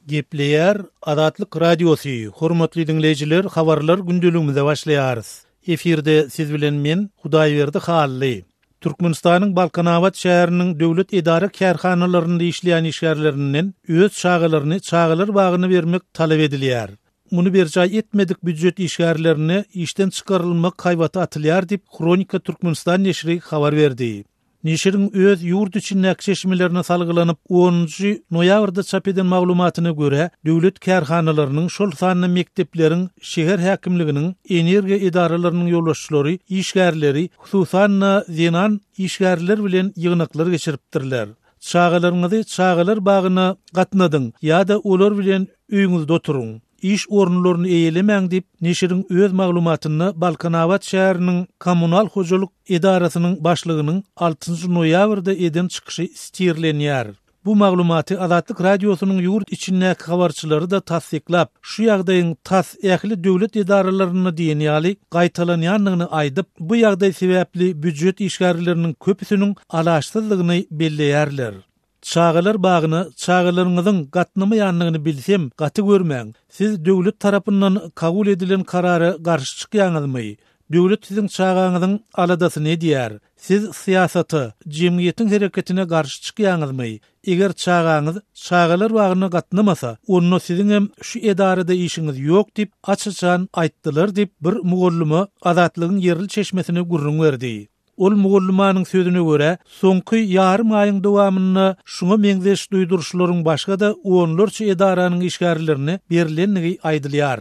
Gepleýär Azatlyk Radiosy, Hormatly diňleýjiler, habarlar gündeligimize başlaýarys. Efirde siz bilen men, Hudaýberdi Hally. Türkmenistanyň Balkanabat şäheriniň döwlet edara-kärhanalarynda işleýän işgärlerinden öz çagalaryny çagalar bagyna bermek talap edilýär. Muny berjaý etmedik býujet işgärlerine işden çykarylmak haýbaty atylýar diýip, Hronika Türkmenistan neşiri habar berdi. Neşiriň öz ýurt içindäki çeşmelerine salgylanyp, onunjy noýabrda çap eden maglumatyna görä, döwlet kärhanalarynyň, şol sanda mekdepleriň, şäher häkimliginiň, energiýa edaralarynyň ýolbaşçylary işgärleri, hususan-da, zenan işgärler bilen ýygnaklar geçiripdirler. Çagalaryňyzy çagalar bagyna gatnadyň ýa-da olar bilen öýüňizde oturyň. Iş orunlaryny eýelemäň diýip, neşiriň öz maglumatynda Balkanabat şäheriniň kommunal hojalyk edarasynyň başlygynyň altynjy noýabrda eden çykyşy sitirlenýär. Bu maglumaty Azatlyk Radiosynyň ýurt içindäki habarçylary-da tassyklap, şu ýagdaýyň tas ähli döwlet edaralarynda diýen ýaly gaýtalanýandygyny aýdyp, bu ýagdaý sebäpli býujet işgärleriniň köpüsiniň alaçsyzdygyny belleýärler. Çagalar bagyna çagalaryňyzyň gatnamaýandygyny bilsem, gaty görmäň. Siz döwlet tarapyndan kabul edilen karara garşy çykýaňyzmy? Döwlet siziň çagaňyzyň aladasyny edýär. Siz syýasata, jemgyýetiň hereketine garşy çykýaňyzmy? Eger çagaňyz çagalar bagyna gatnamasa, onda siziňem şu edarada işiňiz ýok diýip, aç-açan aýtdylar diýip, bir mugallyma Azatlygyň ýerli çeşmesine gürrüň berdi. Ol mugallymanyň sözüne görä, soňky ýarym aýyň dowamynda şuňa meňzeş duýduryşlaryň başga-da onlarça edaranyň işgärlerine berilendigi aýdylýar.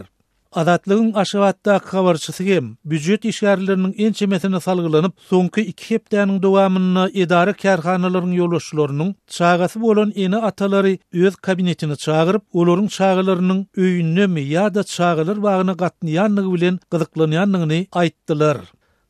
Azatlygyň Aşgabatdaky habarçysy hem býujet işgärleriniň ençemesine salgylanyp, soňky iki hepdäniň dowamynda edara-kärhanalaryň ýolbaşçylarynyň çagasy bolan ene-atalary öz kabinetine çagyryp, olaryň çagalarynyň öýündemi ýa-da çagalar bagyna gatnaýandygy bilen gyzyklanýandygyny aýtdylar.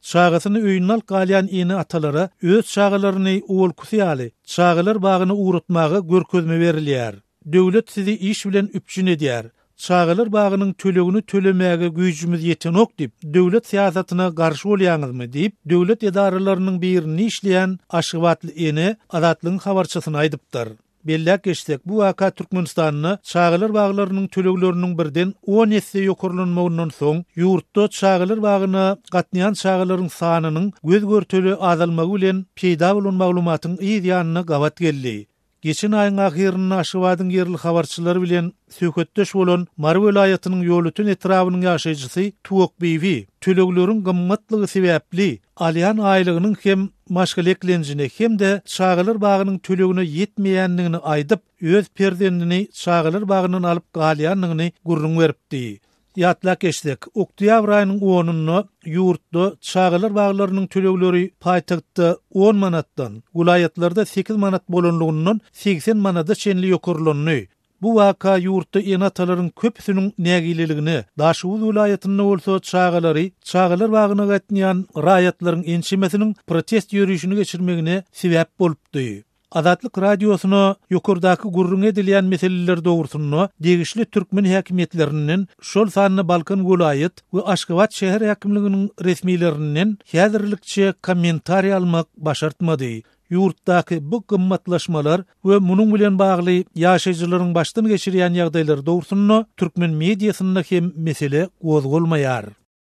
Çagasyny öýünde alyp galýan ene-atalara öz çagalaryny owalkysy ýaly çagalar bagyna ugratmaga görkezme berilýär. Döwlet sizi iş bilen üpjün edýär. Çagalar bagynyň tölegini tölemäge güýjümiz ýetenok diýip, döwlet syýasatyna garşy bolýaňyzmy? diýip, döwlet edaralarynyň birinde işleýän aşgabatly ene Azatlygyň habarçysyna aýdypdyr. Belläp geçsek, bu waka Türkmenistanda çagalar baglarynyň tölegleriniň birden on esse ýokarlanmagyndan soň, ýurtda çagalar bagyna gatnaýan çagalaryň sanynyň göz-görtele azalmagy bilen peýda bolan maglumatyň yz ýanyna gabat geldi. Geçen aýyň ahyrynda Aşgabadyň ýerli habarçylary bilen söhbetdeş bolan Mary welaýatynyň Ýolöten etrabynyň ýaşaýjysy Tuwak Bibi tölegleriň gymmatlygy sebäpli alýan aýlygynyň hem maşgala eklenjine hem-de çagalar bagynyň tölegine ýetmeýändigini aýdyp, öz perzendini çagalar bagyndan alyp galýandygyny gürrüň beripdi. Ýatlap geçsek, oktýabr aýynyň onunda ýurtda çagalar baglarynyň tölegleri paýtagtda on manatdan, welaýatlarda sekiz manat bolanlygyndan 80 manada çenli ýokarlandy. Bu waka ýurtda ene-atalaryň köpüsiniň nägileligine, Daşoguz welaýatynda bolsa çagalary çagalar bagyna gatnaýan raýatlaryň ençemesiniň protest ýörişini geçirmegine sebäp bolupdy. Azatlyk Radiosyna ýokardaky gürrüňi edilýän meseleler dogrusynda degişli türkmen häkimiýetlerinden, şol sanda Balkan welaýat we Aşgabat şäher häkimliginiň resmilerinden häzirlikçe kommentariý almak başartmady. Ýurtdaky bu gymmatlaşmalar we munuň bilen bagly ýaşaýjylaryň başdan geçirýän ýagdaýlary dogrusynda türkmen mediasynda hem mesele gozgalmaýar.